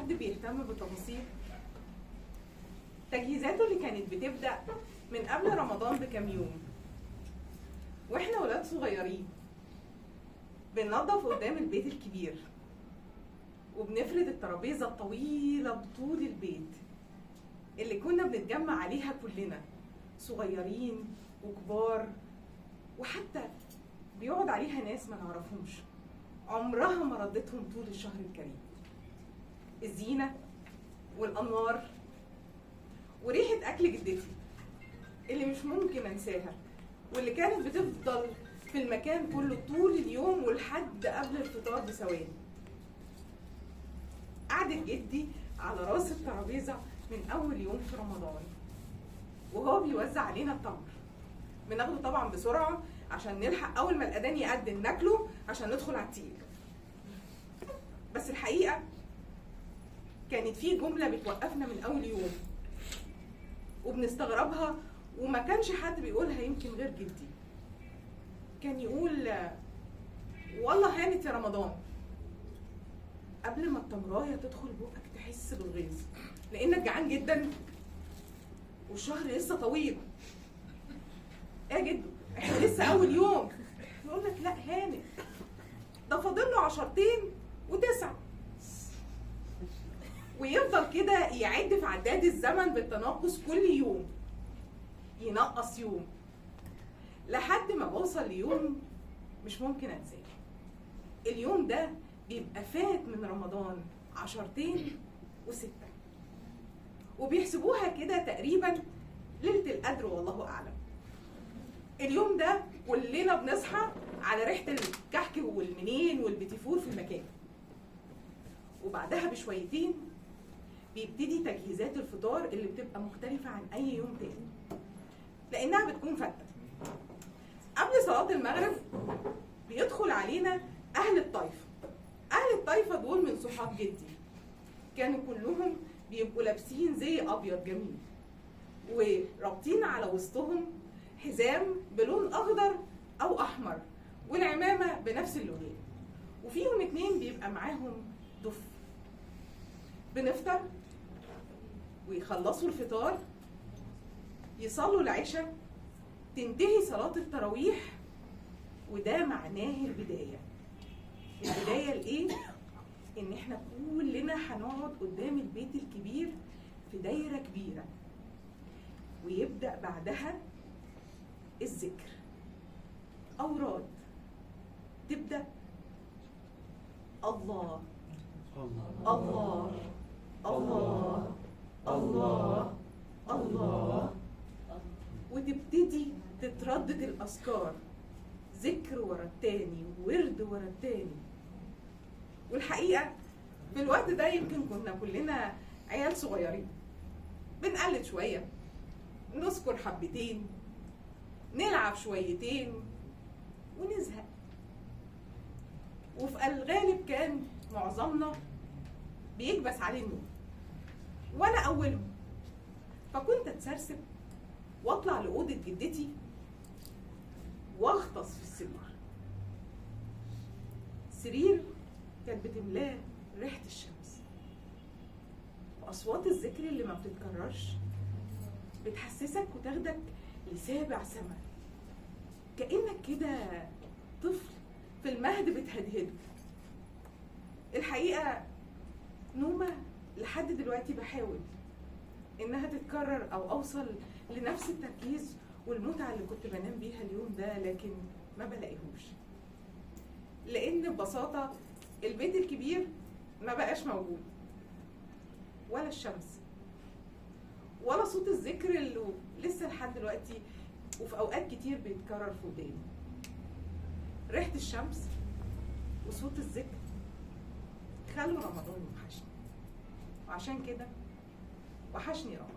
حد بيهتم بالتفاصيل. تجهيزاته اللي كانت بتبدأ من قبل رمضان بكام يوم، واحنا ولاد صغيرين بننظف قدام البيت الكبير وبنفرد الترابيزة الطويلة بطول البيت اللي كنا بنتجمع عليها كلنا، صغيرين وكبار، وحتى بيقعد عليها ناس ما نعرفهمش عمرها ما ردتهم طول الشهر الكريم. الزينة والأنوار وريحة أكل جدتي اللي مش ممكن أنساها، واللي كانت بتفضل في المكان كله طول اليوم ولحد قبل الفطار بثواني. قعدت جدي على راس الترابيزة من أول يوم في رمضان وهو بيوزع علينا التمر، بناخده طبعا بسرعة عشان نلحق أول ما الأذان يأذن ناكله عشان ندخل على التقيل. بس الحقيقة كانت في جملة بتوقفنا من أول يوم وبنستغربها وما كانش حد بيقولها يمكن غير جدي. كان يقول والله هانت يا رمضان. قبل ما التمرايه تدخل بقك تحس بالغيظ لانك جعان جدا والشهر لسه طويل. ايه يا جدو احنا لسه اول يوم؟ يقول لك لا هانت، ده فاضل له 10 و9. ويفضل كده يعد في عداد الزمن بالتناقص كل يوم، ينقص يوم لحد ما بوصل ليوم مش ممكن انساه. اليوم ده بيبقى فات من رمضان 10 و6، وبيحسبوها كده تقريبا ليلة القدر والله أعلم. اليوم ده كلنا بنصحى على ريحة الكحك والمنين والبيتيفور في المكان، وبعدها بشويتين بيبتدي تجهيزات الفطار اللي بتبقى مختلفة عن أي يوم تاني لأنها بتكون فتة. قبل صلاة المغرب بيدخل علينا أهل الطايفة. أهل الطايفة دول من صحاب جدي، كانوا كلهم بيبقوا لابسين زي أبيض جميل ورابطين على وسطهم حزام بلون أخضر أو أحمر والعمامة بنفس اللونين، وفيهم 2 بيبقى معاهم دف. بنفطر ويخلصوا الفطار، يصلوا العشاء، تنتهي صلاة التراويح، وده معناه البداية. البداية لإيه؟ إن إحنا كلنا هنقعد قدام البيت الكبير في دايرة كبيرة، ويبدأ بعدها الذكر، أوراد تبدأ الله الله الله الله الله، وتبتدي تتردد الأذكار، ذكر ورا التاني وورد ورا التاني. والحقيقة في الوقت ده يمكن كنا كلنا عيال صغيرين، بنقلد شوية، نذكر حبتين، نلعب شويتين ونزهق. وفي الغالب كان معظمنا بيكبس عليه النوم، وانا اولهم. فكنت اتسرسب واطلع لاوضه جدتي واغطس في السرير. سرير كانت بتملاه ريحه الشمس واصوات الذكر اللي ما بتتكررش، بتحسسك وتاخدك لسابع سما، كأنك كده طفل في المهد بتهدهده. الحقيقة نومة لحد دلوقتي بحاول إنها تتكرر أو أوصل لنفس التركيز والمتعة اللي كنت بنام بيها اليوم ده، لكن ما بلاقيهوش، لأن ببساطة البيت الكبير ما بقاش موجود، ولا الشمس، ولا صوت الذكر اللي لسه لحد دلوقتي وفي أوقات كتير بيتكرر في وداني. ريحة الشمس وصوت الذكر خلوا رمضان يوحشني، وعشان كده وحشني رمضان.